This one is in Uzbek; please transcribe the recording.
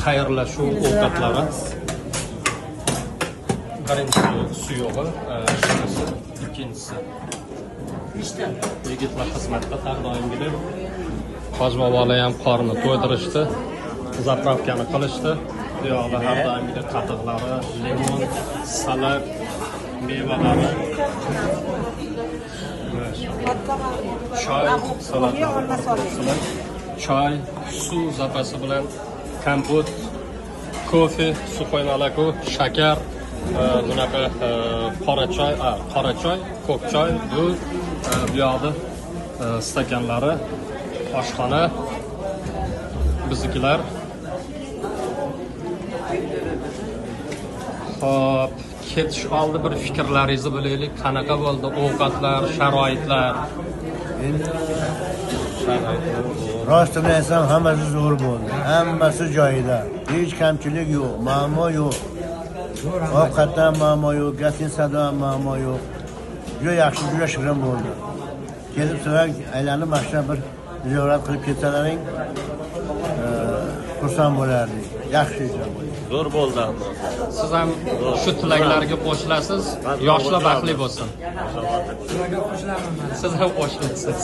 Xayrlashuv ovqatlari. Birinchisi suyug'i, shunisi ikkinchisi. Yigitlar xizmatda har doimgidek. Hoji bobolar ham qorni to'ydirishdi, заправка ni qilishdi. Bu yoqda har doimgidek qatiqlari, limon, salat, mevalari, choy, salatlar, choy, suv запас i bilan kompot, kofe, сухой молоко, shakar, bunaqa qora choy, qora choy, ko'k choy, bu bu yoqda stakanlari, oshxona biznikilar. Xo'p, ketish oldi bir fikrlaringizni bilaylik. Qanaqa bo'ldi ovqatlar, sharoitlar? Endi rostini aytsam, hammasi zo'r bo'ldi. Hammasi joyida. Hech kamchilik yo'q, muammo yo'q. Ovqatdan muammo yo'q, гостиница dan muammo yo'q. Juda yaxshi, juda shirin bo'ldi. Kelib sizlar aylanib mana shu bir ziyorat qilib ketsalaring, xursand bo'lardik. Yaxshi ijro bo'ldi. Zo'r bo'ldi hammasi. Siz ham shu tilaklarga qo'shilasiz. Yoshlar baxtli bo'lsin. Siz ham qo'shilasiz.